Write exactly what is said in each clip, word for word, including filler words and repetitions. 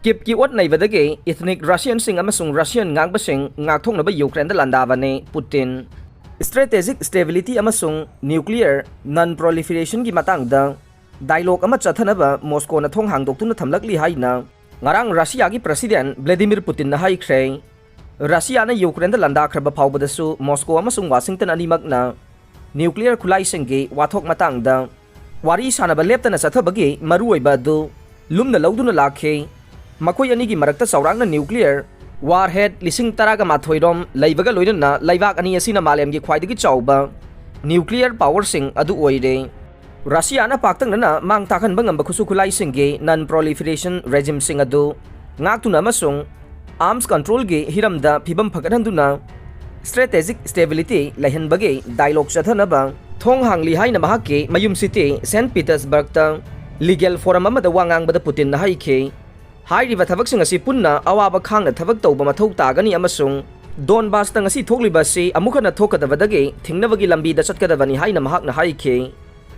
ꯀꯤꯞꯀꯤ ꯑꯣꯠ ꯅꯩꯕꯗꯒꯤ ethnic Russianꯁꯤꯡ ꯑꯃꯁꯨꯡ Russian ꯉꯥꯡꯕꯁꯤꯡ ꯉꯥꯛꯊꯣꯛꯅꯕ ꯌꯨꯀ꯭ꯔꯦꯟꯗ ꯂꯥꯟꯗꯥꯕꯅꯤ ꯄꯨꯇꯤꯟ꯫ Strategic stability ꯑꯃꯁꯨꯡ nuclear non-proliferationꯒꯤ ꯃꯇꯥꯡꯗ dialogue ꯑꯃ ꯆꯠꯊꯅꯕ ꯃꯣꯁꯀꯣꯅ ꯊꯣꯡ ꯍꯥꯡꯗꯣꯛꯇꯨꯅ ꯊꯝꯂꯛꯂꯤ ꯍꯥꯏꯅ ꯉꯔꯥꯡ ꯔꯁꯤꯌꯥꯒꯤ President Vladimir Putinꯅ ꯍꯥꯏꯈ꯭ꯔꯦ꯫ ꯔꯁꯤꯌꯥꯅ ꯌꯨꯀ꯭ꯔꯦꯟꯗ ꯂꯥꯟꯗꯥꯈ꯭ꯔꯕ ꯐꯥꯎꯕꯗꯁꯨ ꯃꯣꯁꯀꯣ ꯑꯃꯁꯨꯡ ꯋꯥꯁꯤꯡꯇꯟ ꯑꯅꯤꯃꯛꯅ nuclear ꯈꯨꯠꯂꯥꯏꯁꯤꯡꯒꯤ ꯋꯥꯊꯣꯛ ꯃꯇꯥꯡꯗ ꯋꯥꯔꯤ ꯁꯥꯅꯕ ꯂꯦꯞꯇꯅ ꯆꯠꯊꯕꯒꯤ ꯃꯔꯨꯑꯣꯏꯕ ꯑꯗꯨ ꯂꯨꯝꯅ ꯂꯧꯗꯨꯅ ꯂꯥꯛꯈꯤ꯫ ꯃꯈꯣꯏ ꯑꯅꯤꯒꯤ ꯃꯔꯛꯇ ꯆꯥꯎꯔꯥꯛꯅ nuclear warhead ꯂꯤꯁꯤꯡ ꯇꯔꯥꯒ ꯃꯥꯊꯣꯏ ꯔꯣꯝ ꯂꯩꯕꯒ ꯂꯣꯏꯅꯅ ꯂꯩꯕꯥꯛ ꯑꯅꯤ ꯑꯁꯤꯅ ꯃꯥꯂꯦꯝꯒꯤ ꯈ꯭ꯋꯥꯏꯗꯒꯤ ꯆꯥꯎꯕ nuclear powerꯁꯤꯡ ꯑꯗꯨ ꯑꯣꯏꯔꯦ꯫ ꯔꯁꯤꯌꯥꯅ ꯄꯥꯛꯇꯛꯅꯅ ꯃꯥꯡ ꯇꯥꯛꯍꯟꯕ ꯉꯝꯕ ꯈꯨꯠꯁꯨ ꯈꯨꯠꯂꯥꯏꯁꯤꯡꯒꯤ non-proliferation regimeꯁꯤꯡ ꯑꯗꯨ ꯉꯥꯛꯇꯨꯅ ꯑꯃꯁꯨꯡ arms controlꯒꯤ ꯍꯤꯔꯝꯗ ꯐꯤꯕꯝ ꯐꯒꯠꯍꯟꯗꯨꯅ strategic stability ꯂꯩꯍꯟꯕꯒꯤ dialogue ꯆꯠꯊꯅꯕ ꯊꯣꯡ ꯍꯥꯡꯂꯤ ꯍꯥꯏꯅ ꯃꯍꯥꯛꯀꯤ ꯃꯌꯨꯝ city Saint Petersburgꯇ legal forum ꯑꯃꯗ ꯋꯥ ꯉꯥꯡꯕꯗ ꯄꯨꯇꯤꯟꯅ ꯍꯥꯏꯈꯤ꯫ ꯍꯥꯏꯔꯤꯕ ꯊꯕꯛꯁꯤꯡ ꯑꯁꯤ ꯄꯨꯟꯅ ꯑꯋꯥꯕ ꯈꯥꯡꯅ ꯊꯕꯛ ꯇꯧꯕ ꯃꯊꯧ ꯇꯥꯒꯅꯤ ꯑꯃꯁꯨꯡ ꯗꯣꯟꯕꯥꯁꯇ ꯉꯁꯤ ꯊꯣꯛꯂꯤꯕ ꯑꯁꯤ ꯑꯃꯨꯛ ꯍꯟꯅ ꯊꯣꯛꯀꯗꯕꯗꯒꯤ ꯊꯤꯡꯅꯕꯒꯤ ꯂꯝꯕꯤꯗ ꯆꯠꯀꯗꯕꯅꯤ ꯍꯥꯏꯅ ꯃꯍꯥꯛꯅ ꯍꯥꯏꯈꯤ꯫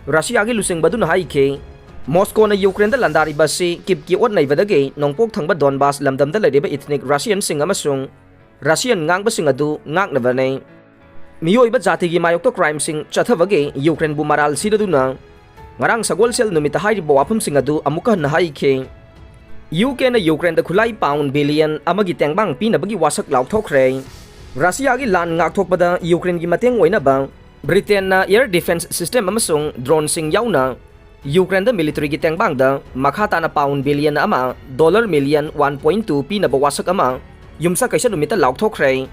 ꯔꯁꯤꯌꯥꯒꯤ ꯂꯨꯆꯤꯡꯕ ꯑꯗꯨꯅ ꯍꯥꯏꯈꯤ, ꯃꯣꯁꯀꯣꯅ ꯌꯨꯀ꯭ꯔꯦꯟꯗ ꯂꯥꯟꯗꯥꯔꯤꯕ ꯑꯁꯤ ꯀꯤꯞꯀꯤ ꯑꯣꯠ ꯅꯩꯕꯗꯒꯤ ꯅꯣꯡꯄꯣꯛ ꯊꯪꯕ ꯗꯣꯟꯕꯥꯁ ꯂꯝꯗꯝꯗ ꯂꯩꯔꯤꯕ ethnic Russianꯁꯤꯡ ꯑꯃꯁꯨꯡ Russian ꯉꯥꯡꯕꯁꯤꯡ ꯑꯗꯨ ꯉꯥꯛꯅꯕꯅꯤ꯫ ꯃꯤꯑꯣꯏꯕ ꯖꯥꯇꯤꯒꯤ ꯃꯥꯌꯣꯛꯇ crimeꯁꯤꯡ ꯆꯠꯊꯕꯒꯤ ꯌꯨꯀ꯭ꯔꯦꯟꯕꯨ ꯃꯔꯥꯜ ꯁꯤꯔꯗꯨꯅ ꯉꯔꯥꯡ ꯁꯒꯣꯜꯁꯦꯜ ꯅꯨꯃꯤꯠꯇ ꯍꯥꯏꯔꯤꯕ ꯋꯥꯐꯝꯁꯤꯡ ꯑꯗꯨ ꯑꯃꯨꯛꯀ ꯍꯟꯅ ꯍꯥꯏꯈꯤ꯫ ꯌꯨꯀ꯭ꯔꯦꯟꯗ ꯌꯨꯀ꯭ꯔꯦꯟꯗ ꯈꯨꯠꯂꯥꯏ pound billion ꯑꯃꯒꯤ ꯇꯦꯡꯕꯥꯡ ꯄꯤꯅꯕꯒꯤ ꯋꯥꯁꯛ ꯂꯥꯎꯊꯣꯛꯈ꯭ꯔꯦ꯫ ꯔꯁꯤꯌꯥꯒꯤ ꯂꯥꯟ ꯉꯥꯛꯊꯣꯛꯄꯗ ꯌꯨꯀ꯭ꯔꯦꯟꯒꯤ ꯃꯇꯦꯡ ꯑꯣꯏꯅꯕ ꯕ꯭ꯔꯤꯇꯦꯟꯅ air defence system ꯑꯃꯁꯨꯡ droneꯁꯤꯡ ꯌꯥꯎꯅ ꯌꯨꯀ꯭ꯔꯦꯟꯗ militaryꯒꯤ ꯇꯦꯡꯕꯥꯡꯗ ꯃꯈꯥ ꯇꯥꯅ pound billion ꯑꯃ, dollar million one point two ꯄꯤꯅꯕ ꯋꯥꯁꯛ ꯑꯃ ꯌꯨꯝꯁꯀꯩꯁ ꯅꯨꯃꯤꯠꯇ ꯂꯥꯎꯊꯣꯛꯈ꯭ꯔꯦ꯫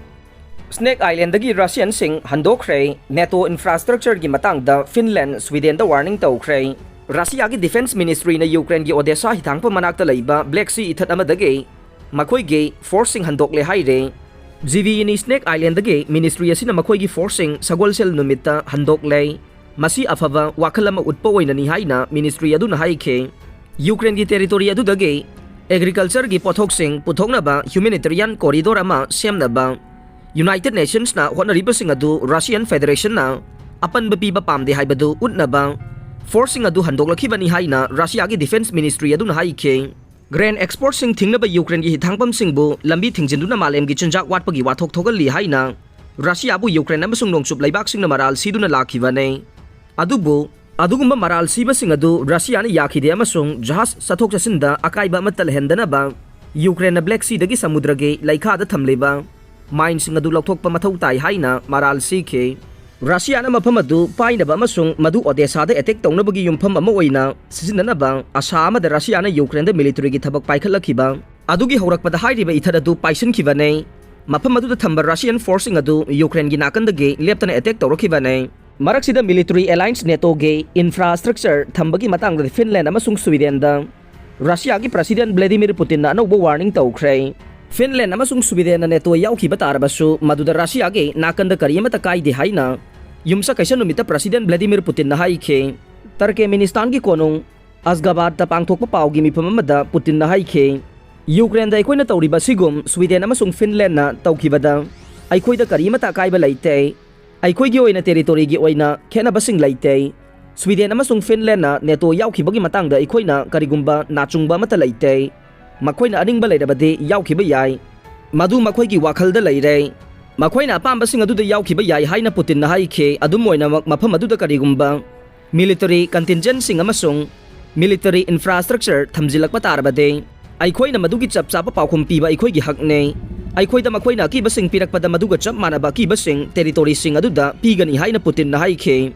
Snake Islandꯗꯒꯤ Russianꯁꯤꯡ ꯍꯟꯗꯣꯛꯈ꯭ꯔꯦ꯫ NATO infrastructureꯒꯤ ꯃꯇꯥꯡꯗ ꯐꯤꯟꯂꯦꯟ, ꯁ꯭ꯋꯤꯗꯦꯟꯗ warning ꯇꯧꯈ꯭ꯔꯦ꯫ ꯔꯁꯤꯌꯥꯒꯤ Defence Ministryꯅ ꯌꯨꯀ꯭ꯔꯦꯟꯒꯤ Odessa ꯍꯤꯊꯥꯡꯐꯝ ꯃꯅꯥꯛꯇ ꯂꯩꯕ Black Sea ꯏꯊꯠ ꯑꯃꯗꯒꯤ ꯃꯈꯣꯏꯒꯤ forceꯁꯤꯡ ꯍꯟꯗꯣꯛꯂꯦ ꯍꯥꯏꯔꯦ꯫ ꯖꯤꯕꯤꯏꯅꯤ Snake Islandꯗꯒꯤ ministry ꯑꯁꯤꯅ ꯃꯈꯣꯏꯒꯤ forceꯁꯤꯡ ꯁꯒꯣꯜꯁꯦꯜ ꯅꯨꯃꯤꯠꯇ ꯍꯟꯗꯣꯛꯂꯦ꯫ ꯃꯁꯤ ꯑꯐꯕ ꯋꯥꯈꯜ ꯑꯃ ꯎꯠꯄ ꯑꯣꯏꯅꯅꯤ ꯍꯥꯏꯅ ministry ꯑꯗꯨꯅ ꯍꯥꯏꯈꯤ꯫ ꯌꯨꯀ꯭ꯔꯦꯟꯒꯤ territory ꯑꯗꯨꯗꯒꯤ agricultureꯒꯤ ꯄꯣꯠꯊꯣꯛꯁꯤꯡ ꯄꯨꯊꯣꯛꯅꯕ humanitarian corridor ꯑꯃ ꯁꯦꯝꯅꯕ United Nationsꯅ ꯍꯣꯠꯅꯔꯤꯕꯁꯤꯡ ꯑꯗꯨ Russian Federationꯅ ꯑꯄꯟꯕ ꯄꯤꯕ ꯄꯥꯝꯗꯦ ꯍꯥꯏꯕꯗꯨ ꯎꯠꯅꯕ forceꯁꯤꯡ ꯑꯗꯨ ꯍꯟꯗꯣꯛꯂꯛꯈꯤꯕꯅꯤ ꯍꯥꯏꯅ ꯔꯁꯤꯌꯥꯒꯤ Defence Ministry ꯑꯗꯨꯅ ꯍꯥꯏꯈꯤ꯫ Grain exportꯁꯤꯡ ꯊꯤꯡꯅꯕ ꯌꯨꯀ꯭ꯔꯦꯟꯒꯤ ꯍꯤꯊꯥꯡꯐꯝꯁꯤꯡꯕꯨ ꯂꯝꯕꯤ ꯊꯤꯡꯖꯤꯟꯗꯨꯅ ꯃꯥꯂꯦꯝꯒꯤ ꯆꯤꯟꯖꯥꯛ ꯋꯥꯠꯄꯒꯤ ꯋꯥꯊꯣꯛ ꯊꯣꯛꯍꯜꯂꯤ ꯍꯥꯏꯅ ꯔꯁꯤꯌꯥꯕꯨ ꯌꯨꯀ꯭ꯔꯦꯟ ꯑꯃꯁꯨꯡ ꯅꯣꯡꯆꯨꯞ ꯂꯩꯕꯥꯛꯁꯤꯡꯅ ꯃꯔꯥꯜ ꯁꯤꯗꯨꯅ ꯂꯥꯛꯈꯤꯕꯅꯤ꯫ ꯑꯗꯨꯕꯨ ꯑꯗꯨꯒꯨꯝꯕ ꯃꯔꯥꯜ ꯁꯤꯕꯁꯤꯡ ꯑꯗꯨ ꯔꯁꯤꯌꯥꯅ ꯌꯥꯈꯤꯗꯦ ꯑꯃꯁꯨꯡ ꯖꯍꯥꯖ ꯆꯠꯊꯣꯛ ꯆꯠꯁꯤꯟꯗ ꯑꯀꯥꯏꯕ ꯑꯃꯠꯇ ꯂꯩꯍꯟꯗꯅꯕ ꯌꯨꯀ꯭ꯔꯦꯟꯅ Black Seaꯗꯒꯤ ꯁꯃꯨꯗ꯭ꯔꯒꯤ ꯂꯩꯈꯥꯗ ꯊꯝꯂꯤꯕ mineꯁꯤꯡ ꯑꯗꯨ ꯂꯧꯊꯣꯛꯄ ꯃꯊꯧ ꯇꯥꯏ ꯍꯥꯏꯅ ꯃꯔꯥꯜ ꯁꯤꯈꯤ꯫ ꯔꯁꯤꯌꯥꯅ ꯃꯐꯝ ꯑꯗꯨ ꯄꯥꯏꯅꯕ ꯑꯃꯁꯨꯡ ꯃꯗꯨ ꯑꯣꯗꯦꯁꯥꯗ attack ꯇꯧꯅꯕꯒꯤ ꯌꯨꯝꯐꯝ ꯑꯃ ꯑꯣꯏꯅ ꯁꯤꯖꯤꯟꯅꯅꯕ ꯑꯁꯥ ꯑꯃꯗ ꯔꯁꯤꯌꯥꯅ ꯌꯨꯀ꯭ꯔꯦꯟꯗ militaryꯒꯤ ꯊꯕꯛ ꯄꯥꯏꯈꯠꯂꯛꯈꯤꯕ ꯑꯗꯨꯒꯤ ꯍꯧꯔꯛꯄꯗ ꯍꯥꯏꯔꯤꯕ ꯏꯊꯠ ꯑꯗꯨ ꯄꯥꯏꯁꯤꯟꯈꯤꯕꯅꯤ꯫ ꯃꯐꯝ ꯑꯗꯨꯗ ꯊꯝꯕ Russian forceꯁꯤꯡ ꯑꯗꯨ ꯌꯨꯀ꯭ꯔꯦꯟꯒꯤ ꯅꯥꯀꯟꯗꯒꯤ ꯂꯦꯞꯇꯅ attack ꯇꯧꯔꯛꯈꯤꯕꯅꯤ꯫ ꯃꯔꯛꯁꯤꯗ military alliance NATOꯒꯤ infrastructure ꯊꯝꯕꯒꯤ ꯃꯇꯥꯡꯗ ꯐꯤꯟꯂꯦꯟ ꯑꯃꯁꯨꯡ ꯁ꯭ꯋꯤꯗꯦꯟꯗ ꯔꯁꯤꯌꯥꯒꯤ President Vladimir Putinꯅ ꯑꯅꯧꯕ warning ꯇꯧꯈ꯭ꯔꯦ꯫ ꯐꯤꯟꯂꯦꯟ ꯑꯃꯁꯨꯡ ꯁ꯭ꯋꯤꯗꯦꯟꯅ NATO ꯌꯥꯎꯈꯤꯕ ꯇꯥꯔꯕꯁꯨ, ꯃꯗꯨꯗ ꯔꯁꯤꯌꯥꯒꯤ ꯅꯥꯀꯟꯗ ꯀꯔꯤ ꯑꯃꯠꯇ ꯀꯥꯏꯗꯦ ꯍꯥꯏꯅ ꯌꯨꯝꯁꯀꯩꯁ ꯅꯨꯃꯤꯠꯇ President Vladimir Putinꯅ ꯍꯥꯏꯈꯤ꯫ ꯇꯔꯀꯦꯃꯤꯅꯤꯁꯇꯥꯟꯒꯤ ꯀꯣꯅꯨꯡ ꯑꯁꯒꯥꯕꯥꯗꯇ ꯄꯥꯡꯊꯣꯛꯄ ꯄꯥꯎꯒꯤ ꯃꯤꯐꯝ ꯑꯃꯗ ꯄꯨꯇꯤꯟꯅ ꯍꯥꯏꯈꯤ, "ꯌꯨꯀ꯭ꯔꯦꯟꯗ ꯑꯩꯈꯣꯏꯅ ꯇꯧꯔꯤꯕ ꯑꯁꯤꯒꯨꯝ ꯁ꯭ꯋꯤꯗꯦꯟ ꯑꯃꯁꯨꯡ ꯐꯤꯟꯂꯦꯟꯅ ꯇꯧꯈꯤꯕꯗ ꯑꯩꯈꯣꯏꯗ ꯀꯔꯤꯃꯠꯇ ꯑꯀꯥꯏꯕ ꯂꯩꯇꯦ꯫ ꯑꯩꯈꯣꯏꯒꯤ ꯑꯣꯏꯅ territoryꯒꯤ ꯑꯣꯏꯅ ꯈꯦꯠꯅꯕꯁꯤꯡ ꯂꯩꯇꯦ꯫ ꯁ꯭ꯋꯤꯗꯦꯟ ꯑꯃꯁꯨꯡ ꯐꯤꯟꯂꯦꯟꯅ NATO ꯌꯥꯎꯈꯤꯕꯒꯤ ꯃꯇꯥꯡꯗ ꯑꯩꯈꯣꯏꯅ ꯀꯔꯤꯒꯨꯝꯕ ꯅꯥꯆꯨꯡꯕ ꯑꯃꯠꯇ ꯂꯩꯇꯦ꯫ ꯃꯈꯣꯏꯅ ꯑꯅꯤꯡꯕ ꯂꯩꯔꯕꯗꯤ ꯌꯥꯎꯈꯤꯕ ꯌꯥꯏ꯫ ꯃꯗꯨ ꯃꯈꯣꯏꯒꯤ ꯋꯥꯈꯜꯗ ꯂꯩꯔꯦ꯫ ꯃꯈꯣꯏꯅ ꯑꯄꯥꯝꯕꯁꯤꯡ ꯑꯗꯨꯗ ꯌꯥꯎꯈꯤꯕ ꯌꯥꯏ" ꯍꯥꯏꯅ ꯄꯨꯇꯤꯟꯅ ꯍꯥꯏꯈꯤ꯫ ꯑꯗꯨꯝ ꯑꯣꯏꯅꯃꯛ, ꯃꯐꯝ ꯑꯗꯨꯗ ꯀꯔꯤꯒꯨꯝꯕ military contingentꯁꯤꯡ ꯑꯃꯁꯨꯡ military infrastructure ꯊꯝꯖꯤꯜꯂꯛꯄ ꯇꯥꯔꯕꯗꯤ, ꯑꯩꯈꯣꯏꯅ ꯃꯗꯨꯒꯤ ꯆꯞ ꯆꯥꯕ ꯄꯥꯎꯈꯨꯝ ꯄꯤꯕ ꯑꯩꯈꯣꯏꯒꯤ ꯍꯛꯅꯤ꯫ ꯑꯩꯈꯣꯏꯗ ꯃꯈꯣꯏꯅ ꯑꯀꯤꯕꯁꯤꯡ ꯄꯤꯔꯛꯄꯗ ꯃꯗꯨꯒ ꯆꯞ ꯃꯥꯟꯅꯕ ꯑꯀꯤꯕꯁꯤꯡ territoryꯁꯤꯡ ꯑꯗꯨꯗ ꯄꯤꯒꯅꯤ ꯍꯥꯏꯅ ꯄꯨꯇꯤꯟꯅ ꯍꯥꯏꯈꯤ꯫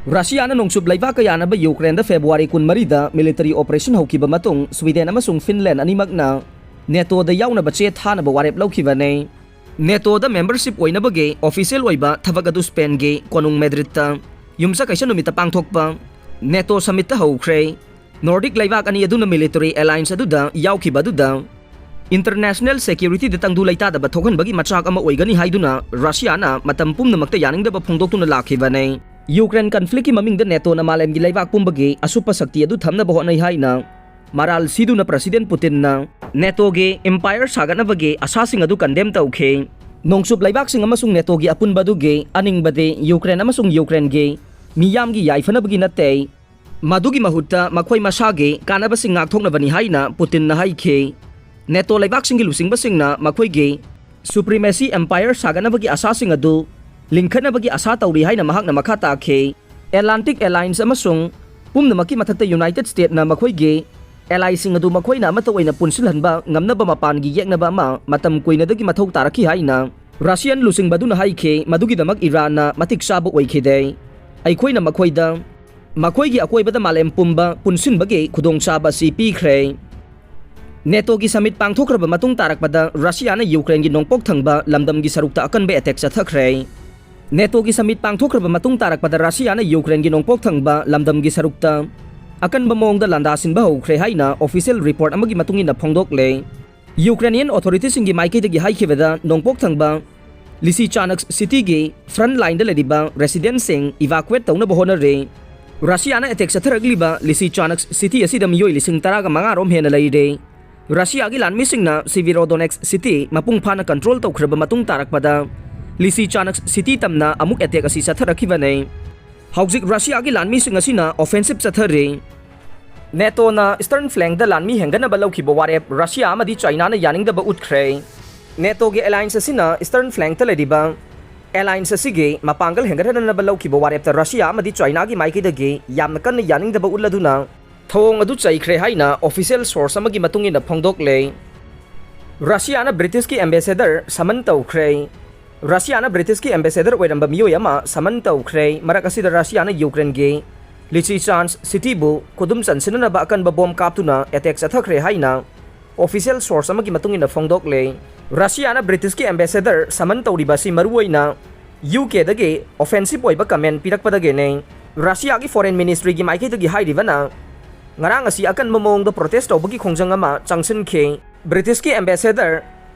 ꯔꯁꯤꯌꯥꯅ ꯅꯣꯡꯆꯨꯞ ꯂꯩꯕꯥꯛ ꯀꯌꯥꯅꯕ ꯌꯨꯀ꯭ꯔꯦꯟꯗ ꯐꯦꯕ꯭ꯔꯨꯋꯥꯔꯤ ꯀꯨꯟꯃꯔꯤꯗ military operation ꯍꯧꯈꯤꯕ ꯃꯇꯨꯡ, ꯁ꯭ꯋꯤꯗꯦꯟ ꯑꯃꯁꯨꯡ ꯐꯤꯟꯂꯦꯟ ꯑꯅꯤꯃꯛꯅ NATOꯗ ꯌꯥꯎꯅꯕ ꯆꯦ ꯊꯥꯅꯕ ꯋꯥꯔꯦꯞ ꯂꯧꯈꯤꯕꯅꯤ꯫ NATOꯗ membership ꯑꯣꯏꯅꯕꯒꯤ official ꯑꯣꯏꯕ ꯊꯕꯛ ꯑꯗꯨ ꯁ꯭ꯄꯦꯟꯒꯤ ꯀꯣꯅꯨꯡ ꯃꯦꯗ꯭ꯔꯤꯗꯇ ꯌꯨꯝꯁꯀꯩꯁ ꯅꯨꯃꯤꯠꯇ ꯄꯥꯡꯊꯣꯛꯄ NATO summitꯇ ꯍꯧꯈ꯭ꯔꯦ꯫ Nordic ꯂꯩꯕꯥꯛ ꯑꯅꯤ ꯑꯗꯨꯅ military alliance ꯑꯗꯨꯗ ꯌꯥꯎꯈꯤꯕ ꯑꯗꯨꯗ international securityꯗ ꯇꯪꯗꯨ ꯂꯩꯇꯥꯗꯕ ꯊꯣꯛꯍꯟꯕꯒꯤ ꯃꯆꯥꯛ ꯑꯃ ꯑꯣꯏꯒꯅꯤ ꯍꯥꯏꯗꯨꯅ ꯔꯁꯤꯌꯥꯅ ꯃꯇꯝ ꯄꯨꯝꯅꯃꯛꯇ ꯌꯥꯅꯤꯡꯗꯕ ꯐꯣꯡꯗꯣꯛꯇꯨꯅ ꯂꯥꯛꯈꯤꯕꯅꯤ꯫ ꯌꯨꯀ꯭ꯔꯦꯟ conflictꯀꯤ ꯃꯃꯤꯡꯗ NATOꯅ ꯃꯥꯂꯦꯝꯒꯤ ꯂꯩꯕꯥꯛ ꯄꯨꯝꯕꯒꯤ ꯑꯁꯨꯞꯄ ꯁꯛꯇꯤ ꯑꯗꯨ ꯊꯝꯅꯕ ꯍꯣꯠꯅꯩ ꯍꯥꯏꯅ ꯃꯔꯥꯜ ꯁꯤꯗꯨꯅ President ꯄꯨꯇꯤꯟꯅ NATOꯒꯤ empire ꯁꯥꯒꯠꯅꯕꯒꯤ ꯑꯁꯥꯁꯤꯡ ꯑꯗꯨ condemn ꯇꯧꯈꯤ꯫ ꯅꯣꯡꯆꯨꯞ ꯂꯩꯕꯥꯛꯁꯤꯡ ꯑꯃꯁꯨꯡ NATOꯒꯤ ꯑꯄꯨꯟꯕ ꯑꯗꯨꯒꯤ ꯑꯅꯤꯡꯕꯗꯤ ꯌꯨꯀ꯭ꯔꯦꯟ ꯑꯃꯁꯨꯡ ꯌꯨꯀ꯭ꯔꯦꯟꯒꯤ ꯃꯤꯌꯥꯝꯒꯤ ꯌꯥꯏꯐꯅꯕꯒꯤ ꯅꯠꯇꯦ꯫ ꯃꯗꯨꯒꯤ ꯃꯍꯨꯠꯇ ꯃꯈꯣꯏ ꯃꯁꯥꯒꯤ ꯀꯥꯟꯅꯕꯁꯤꯡ ꯉꯥꯛꯊꯣꯛꯅꯕꯅꯤ ꯍꯥꯏꯅ ꯄꯨꯇꯤꯟꯅ ꯍꯥꯏꯈꯤ꯫ ꯅꯦꯇꯣ ꯂꯩꯕꯥꯛꯁꯤꯡꯒꯤ ꯂꯨꯆꯤꯡꯕꯁꯤꯡꯅ ꯃꯈꯣꯏꯒꯤ supremacy empire ꯁꯥꯒꯠꯅꯕꯒꯤ ꯑꯁꯥꯁꯤꯡ ꯑꯗꯨ ꯂꯤꯡꯈꯠꯅꯕꯒꯤ ꯑꯁꯥ ꯇꯧꯔꯤ ꯍꯥꯏꯅ ꯃꯍꯥꯛꯅ ꯃꯈꯥ ꯇꯥꯈꯤ꯫ Atlantic Alliance ꯑꯃꯁꯨꯡ ꯄꯨꯝꯅꯃꯛꯀꯤ ꯃꯊꯛꯇ United States ꯅ ꯃꯈꯣꯏꯒꯤ allyꯁꯤꯡ ꯑꯗꯨ ꯃꯈꯣꯏꯅ ꯑꯃꯠꯇ ꯑꯣꯏꯅ ꯄꯨꯟꯁꯤꯜꯍꯟꯕ ꯉꯝꯅꯕ ꯃꯄꯥꯟꯒꯤ ꯌꯦꯛꯅꯕ ꯑꯃ ꯃꯇꯝ ꯀꯨꯏꯅꯗꯒꯤ ꯃꯊꯧ ꯇꯥꯔꯛꯈꯤ ꯍꯥꯏꯅ Russian ꯂꯨꯆꯤꯡꯕꯗꯨꯅ ꯍꯥꯏꯈꯤ, ꯃꯗꯨꯒꯤꯗꯃꯛ ꯏꯔꯥꯟꯅ ꯃꯇꯤꯛ ꯆꯥꯕ ꯑꯣꯏꯈꯤꯗꯦ꯫ ꯑꯩꯈꯣꯏꯅ ꯃꯈꯣꯏꯗ ꯃꯈꯣꯏꯒꯤ ꯑꯀꯣꯏꯕꯗ ꯃꯥꯂꯦꯝ ꯄꯨꯝꯕ ꯄꯨꯟꯁꯤꯟꯕꯒꯤ ꯈꯨꯗꯣꯡꯆꯥꯕ ꯑꯁꯤ ꯄꯤꯈ꯭ꯔꯦ꯫ ꯅꯦꯇꯣꯒꯤ summit ꯄꯥꯡꯊꯣꯛꯈ꯭ꯔꯕ ꯃꯇꯨꯡ ꯇꯥꯔꯛꯄꯗ ꯔꯁꯤꯌꯥꯅ ꯌꯨꯀ꯭ꯔꯦꯟꯒꯤ ꯅꯣꯡꯄꯣꯛ ꯊꯪꯕ ꯂꯝꯗꯝꯒꯤ ꯁꯔꯨꯛꯇ ꯑꯀꯟꯕ attack ꯆꯠꯊꯈ꯭ꯔꯦ꯫ ꯅꯦꯇꯣꯒꯤ summit ꯄꯥꯡꯊꯣꯛꯈ꯭ꯔꯕ ꯃꯇꯨꯡ ꯇꯥꯔꯛꯄꯗ ꯔꯁꯤꯌꯥꯅ ꯌꯨꯀ꯭ꯔꯦꯟꯒꯤ ꯅꯣꯡꯄꯣꯛ ꯊꯪꯕ ꯂꯝꯗꯝꯒꯤ ꯁꯔꯨꯛꯇ ꯑꯀꯟꯕ ꯃꯑꯣꯡꯗ ꯂꯥꯟꯗꯥꯁꯤꯟꯕ ꯍꯧꯈ꯭ꯔꯦ ꯍꯥꯏꯅ official report ꯑꯃꯒꯤ ꯃꯇꯨꯡ ꯏꯟꯅ ꯐꯣꯡꯗꯣꯛꯂꯦ꯫ Ukrainian authorityꯁꯤꯡꯒꯤ ꯃꯥꯏꯀꯩꯗꯒꯤ ꯍꯥꯏꯈꯤꯕꯗ, ꯅꯣꯡꯄꯣꯛ ꯊꯪꯕ Lysychansk cityꯒꯤ front lineꯗ ꯂꯩꯔꯤꯕ residentꯁꯤꯡ evacuate ꯇꯧꯅꯕ ꯍꯣꯠꯅꯔꯤ꯫ ꯔꯁꯤꯌꯥꯅ attack ꯆꯠꯊꯔꯛꯂꯤꯕ Lysychansk city ꯑꯁꯤꯗ ꯃꯤꯑꯣꯏ ꯂꯤꯁꯤꯡ ꯇꯔꯥꯒ ꯃꯉꯥ ꯔꯣꯝ ꯍꯦꯟꯅ ꯂꯩꯔꯦ꯫ ꯔꯁꯤꯌꯥꯒꯤ ꯂꯥꯟꯃꯤꯁꯤꯡꯅ Severodonetsk city ꯃꯄꯨꯡ ꯐꯥꯅ control ꯇꯧꯈ꯭ꯔꯕ ꯃꯇꯨꯡ ꯇꯥꯔꯛꯄꯗ, Lysychansk city ꯇꯝꯅ ꯑꯃꯨꯛ attack ꯑꯁꯤ ꯆꯠꯊꯔꯛꯈꯤꯕꯅꯤ꯫ ꯍꯧꯖꯤꯛ ꯔꯁꯤꯌꯥꯒꯤ ꯂꯥꯟꯃꯤꯁꯤꯡ ꯑꯁꯤꯅ offensive ꯆꯠꯊꯔꯤ꯫ ꯅꯦꯇꯣꯅ Eastern Flankꯗ ꯂꯥꯟꯃꯤ ꯍꯦꯟꯒꯠꯅꯕ ꯂꯧꯈꯤꯕ ꯋꯥꯔꯦꯞ ꯔꯁꯤꯌꯥ ꯑꯃꯗꯤ ꯆꯥꯏꯅꯥꯅ ꯌꯥꯅꯤꯡꯗꯕ ꯎꯠꯈ꯭ꯔꯦ꯫ ꯅꯦꯇꯣꯒꯤ alliance ꯑꯁꯤꯅ Eastern Flankꯇ ꯂꯩꯔꯤꯕ alliance ꯑꯁꯤꯒꯤ ꯃꯄꯥꯡꯒꯜ ꯍꯦꯟꯒꯠꯍꯟꯅꯕ ꯂꯧꯈꯤꯕ ꯋꯥꯔꯦꯞꯇ ꯔꯁꯤꯌꯥ ꯑꯃꯗꯤ ꯆꯥꯏꯅꯥꯒꯤ ꯃꯥꯏꯀꯩꯗꯒꯤ ꯌꯥꯝꯅ ꯀꯟꯅ ꯌꯥꯅꯤꯡꯗꯕ ꯎꯠꯂꯗꯨꯅ ꯊꯧꯑꯣꯡ ꯑꯗꯨ ꯆꯩꯈ꯭ꯔꯦ ꯍꯥꯏꯅ official source ꯑꯃꯒꯤ ꯃꯇꯨꯡ ꯏꯟꯅ ꯐꯣꯡꯗꯣꯛꯂꯦ꯫ ꯔꯁꯤꯌꯥꯅ Britishꯀꯤ ambassador summon ꯇꯧꯈ꯭ꯔꯦ꯫ ꯔꯁꯤꯌꯥꯅ Britishꯀꯤ ambassador ꯑꯣꯏꯔꯝꯕ ꯃꯤꯑꯣꯏ ꯑꯃ summon ꯇꯧꯈ꯭ꯔꯦ꯫ ꯃꯔꯛ ꯑꯁꯤꯗ ꯔꯁꯤꯌꯥꯅ ꯌꯨꯀ꯭ꯔꯦꯟꯒꯤ Lysychansk cityꯕꯨ ꯈꯨꯗꯨꯝ ꯆꯟꯁꯤꯟꯅꯅꯕ ꯑꯀꯟꯕ bomb ꯀꯥꯞꯇꯨꯅ attack ꯆꯠꯊꯈ꯭ꯔꯦ ꯍꯥꯏꯅ official source ꯑꯃꯒꯤ ꯃꯇꯨꯡ ꯏꯟꯅ ꯐꯣꯡꯗꯣꯛꯂꯦ꯫ ꯔꯁꯤꯌꯥꯅ Britishꯀꯤ ambassador summon ꯇꯧꯔꯤꯕ ꯑꯁꯤ ꯃꯔꯨꯑꯣꯏꯅ UKꯗꯒꯤ offensive ꯑꯣꯏꯕ comment ꯄꯤꯔꯛꯄꯗꯒꯤꯅꯤ꯫ ꯔꯁꯤꯌꯥꯒꯤ foreign ministryꯒꯤ ꯃꯥꯏꯀꯩꯗꯒꯤ ꯍꯥꯏꯔꯤꯕꯅ, ꯉꯔꯥꯡ ꯑꯁꯤ ꯑꯀꯟꯕ ꯃꯑꯣꯡꯗ protest ꯇꯧꯕꯒꯤ ꯈꯣꯡꯖꯪ ꯑꯃ ꯆꯪꯁꯤꯟꯈꯤ꯫ Britishꯀꯤ ambassador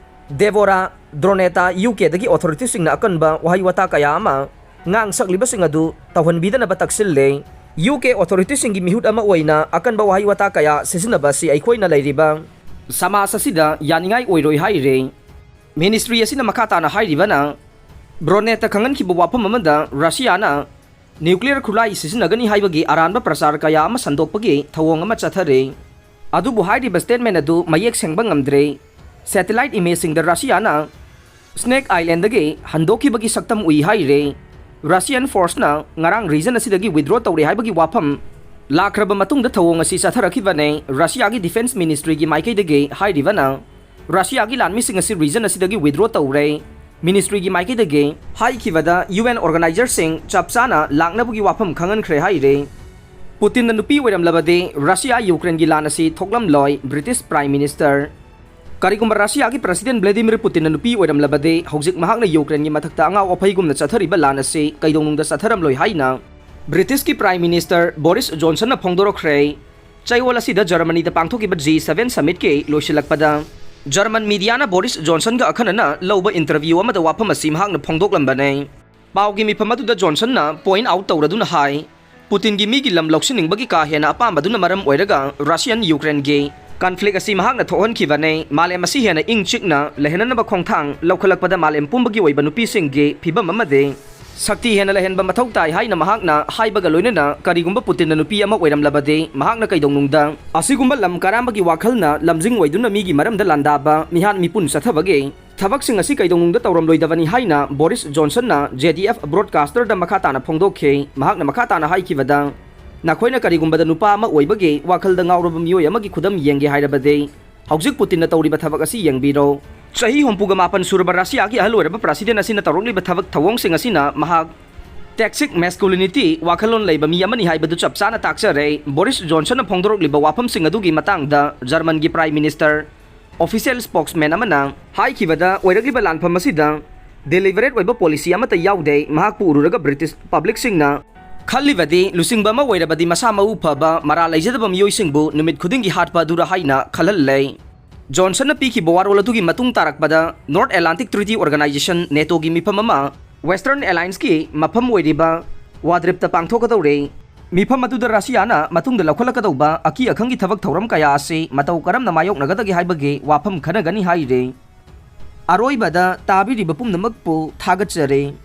Deborah Droneta UKꯗꯒꯤ authorityꯁꯤꯡꯅ ꯑꯀꯟꯕ ꯋꯥꯍꯩ ꯋꯥꯇꯥ ꯀꯌꯥ ꯑꯃ ꯉꯥꯡ ꯁꯛꯂꯤꯕꯁꯤꯡ ꯑꯗꯨ ꯇꯧꯍꯟꯕꯤꯗꯅꯕ ꯇꯛꯁꯤꯜꯂꯦ꯫ UK authorityꯁꯤꯡꯒꯤ ꯃꯤꯍꯨꯠ ꯑꯃ ꯑꯣꯏꯅ ꯑꯀꯟꯕ ꯋꯥꯍꯩ ꯋꯥꯇꯥ ꯀꯌꯥ ꯁꯤꯖꯤꯟꯅꯕ ꯑꯁꯤ ꯑꯩꯈꯣꯏꯅ ꯂꯩꯔꯤꯕ ꯁꯃꯥꯖ ꯑꯁꯤꯗ ꯌꯥꯅꯤꯡꯉꯥꯏ ꯑꯣꯏꯔꯣꯏ ꯍꯥꯏꯔꯦ꯫ Ministry ꯑꯁꯤꯅ ꯃꯈꯥ ꯇꯥꯅ ꯍꯥꯏꯔꯤꯕꯅ, Droneta ꯈꯪꯍꯟꯈꯤꯕ ꯋꯥꯐꯝ ꯑꯃꯗ ꯔꯁꯤꯌꯥꯅ nuclear ꯈꯨꯠꯂꯥꯏ ꯁꯤꯖꯤꯟꯅꯒꯅꯤ ꯍꯥꯏꯕꯒꯤ ꯑꯔꯥꯟꯕ ꯄ꯭ꯔꯆꯥꯔ ꯀꯌꯥ ꯑꯃ ꯁꯟꯗꯣꯛꯄꯒꯤ ꯊꯧꯑꯣꯡ ꯑꯃ ꯆꯠꯊꯔꯤ꯫ ꯑꯗꯨꯕꯨ ꯍꯥꯏꯔꯤꯕ statement ꯑꯗꯨ ꯃꯌꯦꯛ ꯁꯦꯡꯕ ꯉꯝꯗ꯭ꯔꯦ꯫ Satellite imageꯁꯤꯡꯗ ꯔꯁꯤꯌꯥꯅ Snake Islandꯗꯒꯤ ꯍꯟꯗꯣꯛꯈꯤꯕꯒꯤ ꯁꯛꯇꯝ ꯎꯏ ꯍꯥꯏꯔꯦ꯫ Russian forceꯅ ꯉꯔꯥꯡ region ꯑꯁꯤꯗꯒꯤ withdraw ꯇꯧꯔꯦ ꯍꯥꯏꯕꯒꯤ ꯋꯥꯐꯝ ꯂꯥꯛꯈ꯭ꯔꯕ ꯃꯇꯨꯡꯗ ꯊꯧꯑꯣꯡ ꯑꯁꯤ ꯆꯠꯊꯔꯛꯈꯤꯕꯅꯦ꯫ ꯔꯁꯤꯌꯥꯒꯤ defence ministryꯒꯤ ꯃꯥꯏꯀꯩꯗꯒꯤ ꯍꯥꯏꯔꯤꯕꯅ, ꯔꯁꯤꯌꯥꯒꯤ ꯂꯥꯟꯃꯤꯁꯤꯡ ꯑꯁꯤ region ꯑꯁꯤꯗꯒꯤ withdraw ꯇꯧꯔꯦ꯫ Ministryꯒꯤ ꯃꯥꯏꯀꯩꯗꯒꯤ ꯍꯥꯏꯈꯤꯕꯗ, UN organizerꯁꯤꯡ ꯆꯞ ꯆꯥꯅ ꯂꯥꯛꯅꯕꯒꯤ ꯋꯥꯐꯝ ꯈꯪꯍꯟꯈ꯭ꯔꯦ ꯍꯥꯏꯔꯦ꯫ ꯄꯨꯇꯤꯟꯅ ꯅꯨꯄꯤ ꯑꯣꯏꯔꯝꯂꯕꯗꯤ ꯔꯁꯤꯌꯥ ꯌꯨꯀ꯭ꯔꯦꯟꯒꯤ ꯂꯥꯟ ꯑꯁꯤ ꯊꯣꯛꯂꯝꯂꯣꯏ, British Prime Minister꯫ ꯀꯔꯤꯒꯨꯝꯕ ꯔꯁꯤꯌꯥꯒꯤ President Vladimir Putinꯅ ꯅꯨꯄꯤ ꯑꯣꯏꯔꯝꯂꯕꯗꯤ, ꯍꯧꯖꯤꯛ ꯃꯍꯥꯛꯅ ꯌꯨꯀ꯭ꯔꯦꯟꯒꯤ ꯃꯊꯛꯇ ꯑꯉꯥꯎ ꯑꯐꯩꯒꯨꯝꯅ ꯆꯠꯊꯔꯤꯕ ꯂꯥꯟ ꯑꯁꯤ ꯀꯩꯗꯧꯅꯨꯡꯗ ꯆꯠꯊꯔꯝꯂꯣꯏ ꯍꯥꯏꯅ Britishꯀꯤ Prime Minister Boris Johnsonꯅ ꯐꯣꯡꯗꯣꯔꯛꯈ꯭ꯔꯦ꯫ ꯆꯌꯣꯜ ꯑꯁꯤꯗ ꯖꯔꯃꯅꯤꯗ ꯄꯥꯡꯊꯣꯛꯈꯤꯕ G seven summitꯀꯤ ꯂꯣꯏꯁꯤꯜꯂꯛꯄꯗ, ꯖꯔꯃꯟ mediaꯅ ꯕꯣꯔꯤꯁ ꯖꯣꯟꯁꯟꯒ ꯑꯈꯟꯅꯅ ꯂꯧꯕ interview ꯑꯃꯗ ꯋꯥꯐꯝ ꯑꯁꯤ ꯃꯍꯥꯛꯅ ꯐꯣꯡꯗꯣꯛꯂꯝꯕꯅꯦ꯫ ꯄꯥꯎꯒꯤ ꯃꯤꯐꯝ ꯑꯗꯨꯗ ꯖꯣꯟꯁꯟꯅ point out ꯇꯧꯔꯗꯨꯅ ꯍꯥꯏ, ꯄꯨꯇꯤꯟꯒꯤ ꯃꯤꯒꯤ ꯂꯝ ꯂꯧꯁꯤꯟꯅꯤꯡꯕꯒꯤ ꯀꯥ ꯍꯦꯟꯅ ꯑꯄꯥꯝꯕꯗꯨꯅ ꯃꯔꯝ ꯑꯣꯏꯔꯒ Russian Ukraineꯒꯤ conflict ꯑꯁꯤ ꯃꯍꯥꯛꯅ ꯊꯣꯛꯍꯟꯈꯤꯕꯅꯦ꯫ ꯃꯥꯂꯦꯝ ꯑꯁꯤ ꯍꯦꯟꯅ ꯏꯪ ꯆꯤꯛꯅ ꯂꯩꯍꯟꯅꯅꯕ ꯈꯣꯡꯊꯥꯡ ꯂꯧꯈꯠꯂꯛꯄꯗ ꯃꯥꯂꯦꯝ ꯄꯨꯝꯕꯒꯤ ꯑꯣꯏꯕ ꯅꯨꯄꯤꯁꯤꯡꯒꯤ ꯐꯤꯕꯝ ꯑꯃꯗꯤ ꯁꯛꯇꯤ ꯍꯦꯟꯅ ꯂꯩꯍꯟꯕ ꯃꯊꯧ ꯇꯥꯏ ꯍꯥꯏꯅ ꯃꯍꯥꯛꯅ ꯍꯥꯏꯕꯒ ꯂꯣꯏꯅꯅ, ꯀꯔꯤꯒꯨꯝꯕ ꯄꯨꯇꯤꯟꯅ ꯅꯨꯄꯤ ꯑꯃ ꯑꯣꯏꯔꯝꯂꯕꯗꯤ, ꯃꯍꯥꯛꯅ ꯀꯩꯗꯧꯅꯨꯡꯗ ꯑꯁꯤꯒꯨꯝꯕ ꯂꯝ ꯀꯔꯝꯕꯒꯤ ꯋꯥꯈꯜꯅ ꯂꯝꯖꯤꯡ ꯑꯣꯏꯗꯨꯅ ꯃꯤꯒꯤ ꯃꯔꯝꯗ ꯂꯥꯟꯗꯥꯕ, ꯃꯤꯍꯥꯠ ꯃꯤꯄꯨꯟ ꯆꯠꯊꯕꯒꯤ ꯊꯕꯛꯁꯤꯡ ꯑꯁꯤ ꯀꯩꯗꯧꯅꯨꯡꯗ ꯇꯧꯔꯝꯂꯣꯏꯗꯕꯅꯤ ꯍꯥꯏꯅ ꯕꯣꯔꯤꯁ ꯖꯣꯟꯁꯟꯅ J D F broadcasterꯗ ꯃꯈꯥ ꯇꯥꯅ ꯐꯣꯡꯗꯣꯛꯈꯤ꯫ ꯃꯍꯥꯛꯅ ꯃꯈꯥ ꯇꯥꯅ ꯍꯥꯏꯈꯤꯕꯗ, ꯅꯈꯣꯏꯅ ꯀꯔꯤꯒꯨꯝꯕꯗ ꯅꯨꯄꯥ ꯑꯃ ꯑꯣꯏꯕꯒꯤ ꯋꯥꯈꯜꯗ ꯉꯥꯎꯔꯕ ꯃꯤꯑꯣꯏ ꯑꯃꯒꯤ ꯈꯨꯗꯝ ꯌꯦꯡꯒꯦ ꯍꯥꯏꯔꯕꯗꯤ, ꯍꯧꯖꯤꯛ ꯄꯨꯇꯤꯟꯅ ꯇꯧꯔꯤꯕ ꯊꯕꯛ ꯑꯁꯤ ꯌꯦꯡꯕꯤꯔꯣ꯫ ꯆꯍꯤ ꯍꯨꯝꯐꯨꯒ ꯃꯥꯄꯟ ꯁꯨꯔꯕ ꯔꯁꯤꯌꯥꯒꯤ ꯑꯍꯜ ꯑꯣꯏꯔꯕ president ꯑꯁꯤꯅ ꯇꯧꯔꯛꯂꯤꯕ ꯊꯕꯛ ꯊꯧꯑꯣꯡꯁꯤꯡ ꯑꯁꯤꯅ ꯃꯍꯥꯛ toxic masculinity ꯋꯥꯈꯜꯂꯣꯟ ꯂꯩꯕ ꯃꯤ ꯑꯃꯅꯤ ꯍꯥꯏꯕꯗꯨ ꯆꯞ ꯆꯥꯅ ꯇꯥꯛꯆꯔꯦ꯫ ꯕꯣꯔꯤꯁ ꯖꯣꯟꯁꯟꯅ ꯐꯣꯡꯗꯣꯔꯛꯂꯤꯕ ꯋꯥꯐꯝꯁꯤꯡ ꯑꯗꯨꯒꯤ ꯃꯇꯥꯡꯗ ꯖꯔꯃꯟꯒꯤ Prime Minister official spokesman ꯑꯃꯅ ꯍꯥꯏꯈꯤꯕꯗ, ꯑꯣꯏꯔꯛꯂꯤꯕ ꯂꯥꯟꯐꯝ ꯑꯁꯤꯗ deliberate ꯑꯣꯏꯕ policy ꯑꯃꯠꯇ ꯌꯥꯎꯗꯦ꯫ ꯃꯍꯥꯛꯄꯨ ꯎꯔꯨꯔꯒ British publicꯁꯤꯡꯅ ꯈꯜꯂꯤꯕꯗꯤ, ꯂꯨꯆꯤꯡꯕ ꯑꯃ ꯑꯣꯏꯔꯕꯗꯤ ꯃꯁꯥ ꯃꯎ ꯐꯕ, ꯃꯔꯥꯜ ꯂꯩꯖꯗꯕ ꯃꯤꯑꯣꯏꯁꯤꯡꯕꯨ ꯅꯨꯃꯤꯠ ꯈꯨꯗꯤꯡꯒꯤ ꯍꯥꯠꯄ ꯑꯗꯨꯔ ꯍꯥꯏꯅ ꯈꯜꯍꯜꯂꯦ꯫ ꯖꯣꯟꯁꯟꯅ ꯄꯤꯈꯤꯕ ꯋꯥꯔꯣꯜ ꯑꯗꯨꯒꯤ ꯃꯇꯨꯡ ꯇꯥꯔꯛꯄꯗ, North Atlantic Treaty Organization, NATOꯒꯤ ꯃꯤꯐꯝ ꯑꯃ Western Allianceꯀꯤ ꯃꯐꯝ ꯑꯣꯏꯔꯤꯕ ꯋꯥꯗ꯭ꯔꯤꯞꯇ ꯄꯥꯡꯊꯣꯛꯀꯗꯧꯔꯦ꯫ ꯃꯤꯐꯝ ꯑꯗꯨꯗ ꯔꯁꯤꯌꯥꯅ ꯃꯇꯨꯡꯗ ꯂꯧꯈꯠꯂꯛꯀꯗꯧꯕ ꯑꯀꯤ ꯑꯈꯪꯒꯤ ꯊꯕꯛ ꯊꯧꯔꯝ ꯀꯌꯥ ꯑꯁꯤ ꯃꯇꯧ ꯀꯔꯝꯅ ꯃꯥꯌꯣꯛꯅꯒꯗꯒꯦ ꯍꯥꯏꯕꯒꯤ ꯋꯥꯐꯝ ꯈꯟꯅꯒꯅꯤ ꯍꯥꯏꯔꯤ꯫ ꯑꯔꯣꯏꯕꯗ ꯇꯥꯕꯤꯔꯤꯕ ꯄꯨꯝꯅꯃꯛꯄꯨ ꯊꯥꯒꯠꯆꯔꯤ꯫